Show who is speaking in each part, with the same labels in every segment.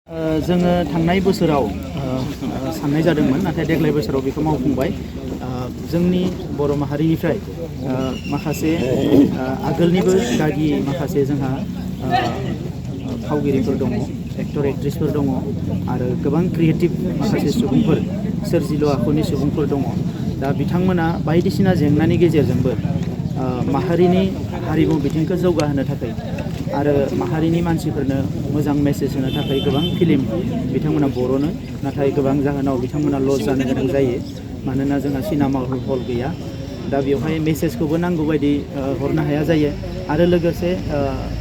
Speaker 1: जोङो थांनाय बोसोराव साननाय जादोंमोन नाथाय देग्लाय बोसोराव बेखौ मावफुंबाय। जोंनि बर' माहारिनिफ्राय माखासे आगोलनिबो गागि माखासे जोंहा फावगिरिफोर दङ, एक्टर एक्ट्रिसफोर दङ आरो गोबां क्रिएटिभ माखासे सुबुंफोर, सोरजिलु आखुनि सुबुंफोर दङ। दा बिथांमोना बायदिसिना जेंनानि गेजेरजोंबो माहारिनि हारिमु बिथिंखौ जौगाहोनो थाखाय आरो माहारिनि मानसिफोरनो मोजां मेसेज होनो थाखाय गोबां फिल्म बिथांमोना बर'नो, नाथाय गोबां जाहोनाव बिथांमोना लस जानो गोनां जायो मानोना जोंहा सिनेमा हल गैया। दा बेवहाय मेसेजखौबो नांगौ बायदि हरनो हाया जायो आरो लोगोसे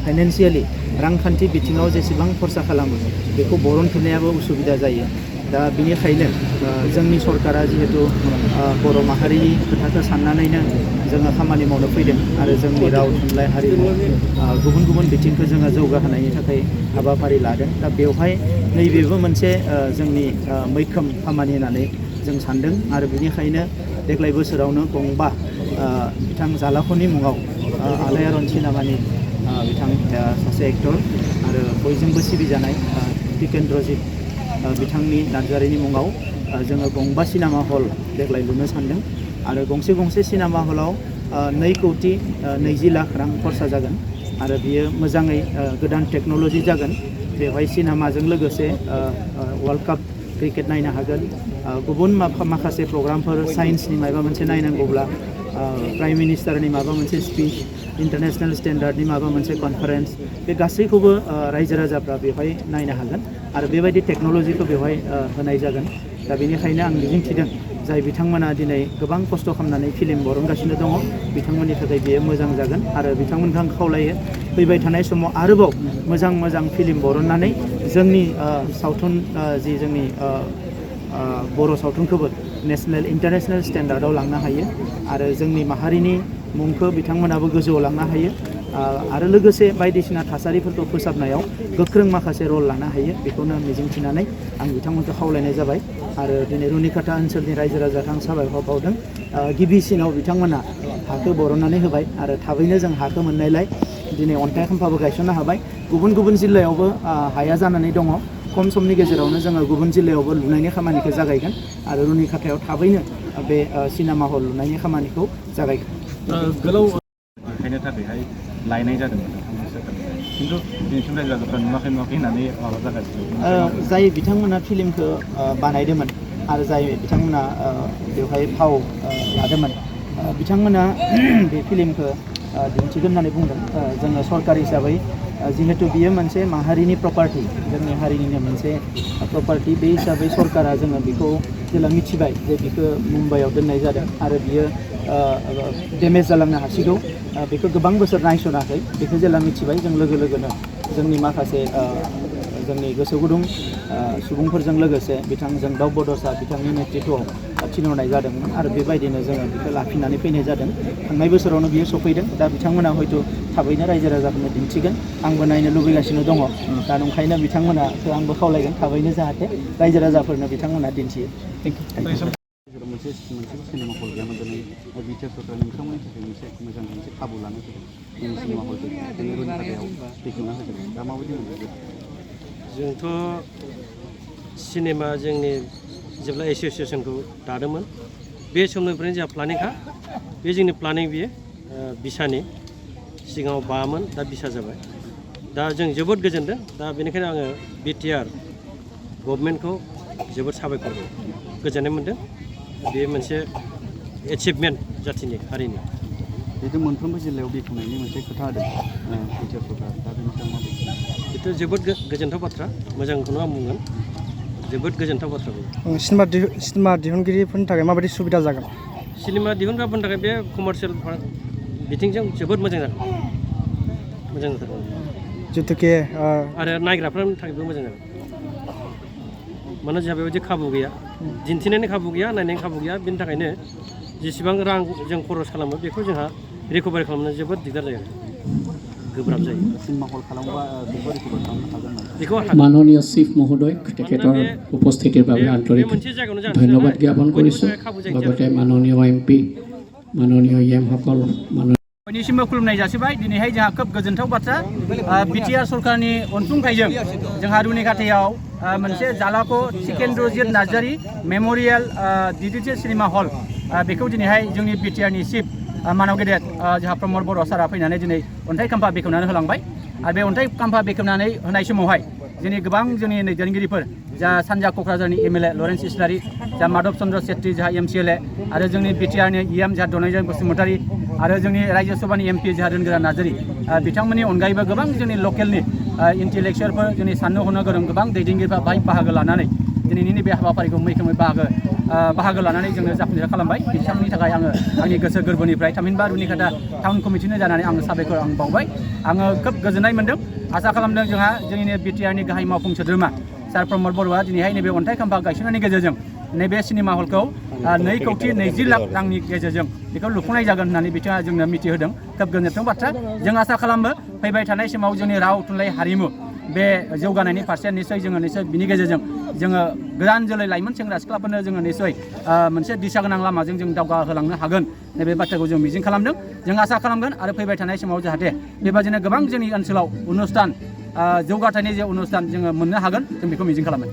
Speaker 1: फाइनेन्सियेलि रांखान्थि बिथिङाव जेसेबां खरसा खालामो बेखौ बरनफिननायाबो उसुबिदा जायो। दा बिनिखायनो जोंनि सरकारा जिहेतु बर' माहारिनि खोथाखौ साननानैनो जोङो खामानि मावनो फैदों आरो जोंनि राव थुनलाइ हारिमु गुबुन गुबुन बिथिंखौ जोङो जौगाहोनायनि थाखाय हाबाफारि लादों। दा बेवहाय नैबेबो मोनसे जोंनि मैखोम खामानि होननानै जों सानदों आरो बिनिखायनो देग्लाय बोसोरावनो गंबा बिथां जालाख'नि मुङाव आलायारन सिनेमानि बिथां सासे एक्टर आरो बयजोंबो सिबिजानाय टिकेन्द्रजित बिथांनि नार्जारिनि मुङाव जोङो गंबा सिनेमा हल देग्लाय लुनो सानदों आरो गंसे सिनेमा हलाव 2,20 लाख रां खरसा जागोन आरो बियो मोजाङै गोदान टेक्न'लजि जागोन। बेवहाय सिनेमाजों लोगोसे वर्ल्ड काप क्रिकेट नायनो हागोन, गुबुन माखासे प्रग्रामफोर साइन्सनि माबा मोनसे नायनांगौब्ला प्राइम मिनिस्टारनि माबा मोनसे स्पिच, इन्टारनेशनेल स्टेन्डार्डनि माबा मोनसे कनफारेन्स, बे गासैखौबो रायजो राजाफ्रा बेवहाय नायनो हागोन आरो बेबायदि टेक्न'लजिखौ बेवहाय होनाय जागोन। दा बेनिखायनो आं मिजिंथिदों जाय बिथांमोना दिनै गोबां खस्थ' खालामनानै फिल्म बरनगासिनो दङ बिथांमोननि थाखाय बेयो मोजां जागोन आरो बिथांमोनखौ आं खावलायो फैबाय थानाय समाव आरोबाव मोजां फिल्म बरननानै जोंनि सावथुन जि जोंनि बर' सावथुनखौबो नेसनेल इन्टारनेसनेल स्टेन्डार्डआव लांनो हायो आरो जोंनि माहारिनि मुंखौ बिथांमोनाबो गोजौआव लांनो हायो आरो लोगोसे बायदिसिना थासारिफोरखौ फोसाबनायाव गोख्रों माखासे रल लानो हायो, बेखौनो मिजिंथिनानै आं बिथांमोनखौ खावलायनाय जाबाय। आरो दिनै रुनिकाटा ओनसोलनि रायजो राजाखौ आं साबायखर बावदों। गिबिसिनाव बिथांमोना हाखौ बरननानै होबाय आरो थाबैनो जों हाखौ मोननायलाय दिनै अन्थाइ खाम्फाबो गायसननो हाबाय। गुबुन जिल्लायावबो हाया जानानै दङ। खम समनि गेजेरावनो जोङो गुबुन जिल्लायावबो लुनायनि खामानिखौ जागायगोन आरो रुनिकाटायाव थाबैनो बे सिनेमा हल लुनायनि खामानिखौ जागायगोन।
Speaker 2: गोलाव देखायनो थाखायहाय लायनाय जादोंमोन खिन्थु दिनैसिम रायजो राजाफ्रा नुवाखै होननानै माबा जागासिनो।
Speaker 1: जाय बिथांमोना फिल्मखौ बानायदोंमोन आरो जाय बिथांमोना बेवहाय फाव लादोंमोन बिथांमोना बे फिल्मखौ दिन्थिगोन होननानै बुंदों। जोङो सरकार हिसाबै जिहेतु बियो मोनसे माहारिनि प्रपार्टि, जोंनि हारिनिनो मोनसे प्रपार्टि, बे हिसाबै सरकारा जोङो बेखौ जेला मिथिबाय जे बिखौ मुम्बाइआव दोननाय जादों आरो बियो डेमेज जालांनो हासिगौ, बेखौ गोबां बोसोर नायसनाखै, बेखौ जेला मिथिबाय जों लोगो लोगोनो जोंनि माखासे जोंनि गोसो गुदुं सुबुंफोरजों लोगोसे बिथां जोंदाव बड'सा बिथांनि नेतृत्वआव थिनहरनाय जादोंमोन आरो बेबायदिनो जोङो बेखौ लाफिननानै फैनाय जादों। थांनाय बोसोरावनो बियो सफैदों। दा बिथांमोना हयथ' थाबैनो रायजो राजाफोरनो दिन्थिगोन, आंबो नायनो लुबैगासिनो दङ। दा ओंखायनो बिथांमोनाखौ आंबो खावलायगोन थाबैनो जाहाथे रायजो राजाफोरनो बिथांमोना दिन्थियो।
Speaker 3: मोनसे सिनेमा हल गैयामोन, दिनै बिटिआर सरकार नोंथांमोननि थाखाय मोजां मोनसे खाबु लानो थाखाय जोंनि सिनेमा हलखौ जोंनि रुनिकाटायाव बेखेवना होदों। दा माबायदि मोनदों?
Speaker 4: जोंथ' सिनेमा जोंनि जेब्ला एस'सियेसनखौ दादोंमोन बे समनिफ्रायनो जोंहा प्लानिंखा, बे जोंनि प्लानिं बियो बिसानि सिगाङाव 5मोन दा 20 जाबाय। दा जों जोबोद गोजोनदों। दा बेनिखायनो आङो बिटिआर गभर्नमेन्टखौ जोबोद साबायखर गोजोननाय मोनदों। बे मोनसे एचिभमेन्ट जाथिनि हारिनि।
Speaker 3: बेथ' मोनफ्रोमबो जिल्लायाव बेखेवनायनि मोनसे खोथा होदों बिटिआर सरकार, दा बेनि सायाव माबायदि?
Speaker 4: बेथ' जोबोद गोजोनथाव बाथ्रा, मोजांखौनो आं बुंगोन, जोबोद गोजोनथाव बाथ्रा बेयो।
Speaker 5: सिनेमा दिहुनगिरिफोरनि थाखाय माबायदि सुबिदा जागोन?
Speaker 4: सिनेमा दिहुनग्राफोरनि थाखाय बे कमार्सियेल बिथिंजों जोबोद मोजां जागोन, मोजां जाथारगोन।
Speaker 5: जिहेतुके
Speaker 4: आरो नायग्राफोरनि थाखायबो मोजां जागोन। मानोना जोंहा बेबायदि खाबु गैया, दिन्थिनायनि खाबु गैया, नायनायनि खाबु गैया। बेनि थाखायनो जेसेबां रां जों खरस खालामो बेखौ जोंहा रिकभारि खालामनो जोबोद दिगदार जायो, गोब्राब जायो।
Speaker 3: सिनेमा हल खालामोबा बेखौ रिकभार खालामनो हागोन
Speaker 4: बेखौ
Speaker 6: माननीय चिफ महोदय তেখেতৰ উপস্থিতিৰ বাবে আন্তৰিক ধন্যবাদ জ্ঞাপন কৰিছোঁ। লগতে মাননীয় এমপি, মাননীয় এমসকল,
Speaker 1: बयनिसिमबो खुलुमनाय जासिबाय। दिनैहाय जोंहा खोब गोजोनथाव बाथ्रा, बिटिआर सरकारनि अनसुंथाइजों जोंहा रुनिकाटायाव मोनसे जालाको Sikendrajit Narzary memorial digital cinema hall बेखौ दिनैहाय जोंनि बिटिआरनि चिफ मानव गेदेर जोंहा प्रमद बर' सारा फैनानै दिनै अन्थाइ खाम्फा बेखेवनानै होलांबाय आरो बे अन्थाइ खाम्फा बेखेवनानै होनाय समावहाय जोंनि गोबां जोंनि दैदेनगिरिफोर जा सानजा क'क्राझारनि एमएलए लरेन्स इस्लारि जा माधव चन्द्र सेट्रि जोंहा एमसिएलए आरो जोंनि बिटिआरनि इएम जोंहा धनन्जय बसुमतारी आरो जोंनि रायजो सभानि एमपि जोंहा रोनगोरा नार्जारी बिथांमोननि अनगायैबो गोबां जोंनि लकेलनि इन्टेलेक्सुयेलफोर जोंनि साननो हनो गोरों गोबां दैदेनगिरिफ्रा बाहाय बाहागो लानानै दिनैनि बे हाबाफारिखौ मैखोमै बाहागो लानानै जोङो जाफुंसार खालामबाय बिथांमोननि थाखाय आङो आंनि गोसो गोरबोनिफ्राय थामहिनबा रुनिकाटा टाउन कमिटिनो जानानै आङो साबायखर आं बावबाय आङो खोब गोजोननाय मोन्दों आसा खालामदों जोंहा जोंनि बिटिआरनि गाहाय मावफुं सोद्रोमा सार प्रमद बर'आ दिनैहाय नैबे अन्थाइ खाम्फा गायसननायनि गेजेरजों नैबे सिनेमा हलखौ 2,20,00,000 रांनि गेजेरजों बेखौ लुफुंनाय जागोन होननानै बिथाङा जोंनो मिथिहोदों खोब गोजोनथाव बाथ्रा जों आसा खालामो फैबाय थानाय समाव जोंनि राव थुनलाइ हारिमु बे जौगानायनि फारसे निश्चय बिनि गेजेरजों जोङो गोदान जोलै लाइमोन सेंग्रा सिख्लाफोरनो जोङो निश्चय मोनसे दिशा गोनां लामाजों जों दावगाहोलांनो हागोन नैबे बाथ्राखौ जों मिजिं खालामदों जों आसा खालामगोन आरो फैबाय थानाय समाव जाहाथे बेबादिनो गोबां जोंनि ओनसोलाव अनुस्ठान जौगाथायनि जे अनुस्ठान जोङो मोननो हागोन जों बेखौ मिजिं खालामो